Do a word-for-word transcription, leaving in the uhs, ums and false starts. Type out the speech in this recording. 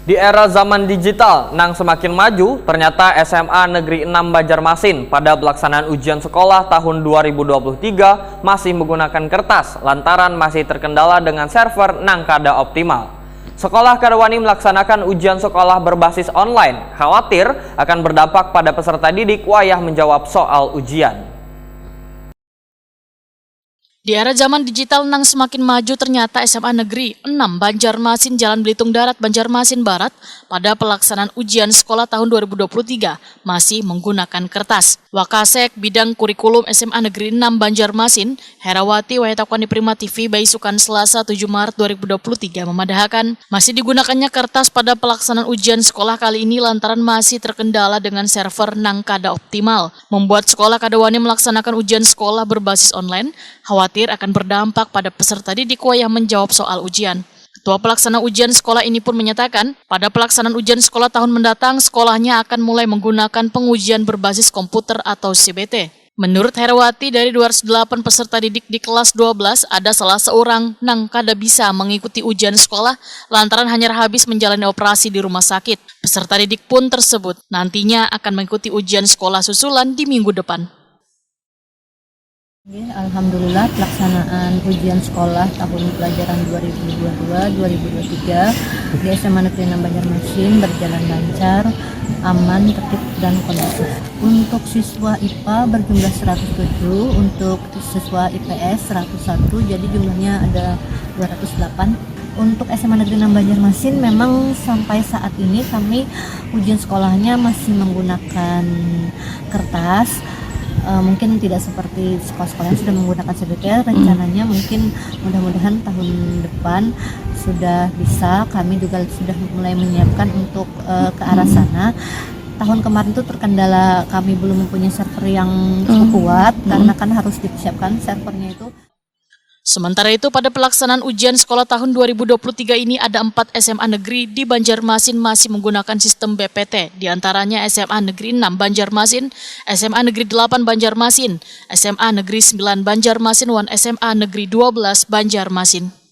Di era zaman digital nang semakin maju, ternyata S M A Negeri enam Banjarmasin pada pelaksanaan ujian sekolah tahun dua ribu dua puluh tiga masih menggunakan kertas lantaran masih terkendala dengan server nang kada optimal. Sekolah kada wani melaksanakan ujian sekolah berbasis online, khawatir akan berdampak pada peserta didik wayah menjawab soal ujian. Di era zaman digital nang semakin maju, ternyata S M A Negeri enam Banjarmasin, Jalan Belitung Darat, Banjarmasin Barat, pada pelaksanaan ujian sekolah tahun dua ribu dua puluh tiga masih menggunakan kertas. Wakasek Bidang Kurikulum S M A Negeri enam Banjarmasin, Herawati Wahitakwan di Prima T V baisukan Selasa tujuh Maret dua ribu dua puluh tiga memadahakan, masih digunakannya kertas pada pelaksanaan ujian sekolah kali ini lantaran masih terkendala dengan server nang kada optimal. Membuat sekolah kada wani melaksanakan ujian sekolah berbasis online, khawatir akan berdampak pada peserta didik wayah menjawab soal ujian. Ketua Pelaksana Ujian Sekolah ini pun menyatakan, pada pelaksanaan ujian sekolah tahun mendatang, sekolahnya akan mulai menggunakan pengujian berbasis komputer atau C B T. Menurut Herawati, dari dua ratus delapan peserta didik di kelas dua belas, ada salah seorang nang kada bisa mengikuti ujian sekolah lantaran hanyar habis menjalani operasi di rumah sakit. Peserta didik pun tersebut nantinya akan mengikuti ujian sekolah susulan di minggu depan. Alhamdulillah, pelaksanaan ujian sekolah tahun pelajaran dua ribu dua puluh dua dua ribu dua puluh tiga di S M A Negeri enam Banjarmasin berjalan lancar, aman, tertib, dan kondusif. Untuk siswa I P A berjumlah seratus tujuh, untuk siswa I P S seratus satu, jadi jumlahnya ada dua ratus delapan. Untuk S M A Negeri enam Banjarmasin memang sampai saat ini kami ujian sekolahnya masih menggunakan kertas. Uh, mungkin tidak seperti sekolah-sekolah yang sudah menggunakan C B T, rencananya mungkin mudah-mudahan tahun depan sudah bisa, kami juga sudah mulai menyiapkan untuk uh, ke arah sana. Tahun kemarin itu terkendala kami belum mempunyai server yang cukup kuat, karena kan harus dipersiapkan servernya itu. Sementara itu, pada pelaksanaan ujian sekolah tahun dua ribu dua puluh tiga ini ada empat S M A negeri di Banjarmasin masih menggunakan sistem B P T, di antaranya S M A Negeri enam Banjarmasin, S M A Negeri delapan Banjarmasin, S M A Negeri sembilan Banjarmasin, wan S M A Negeri dua belas Banjarmasin.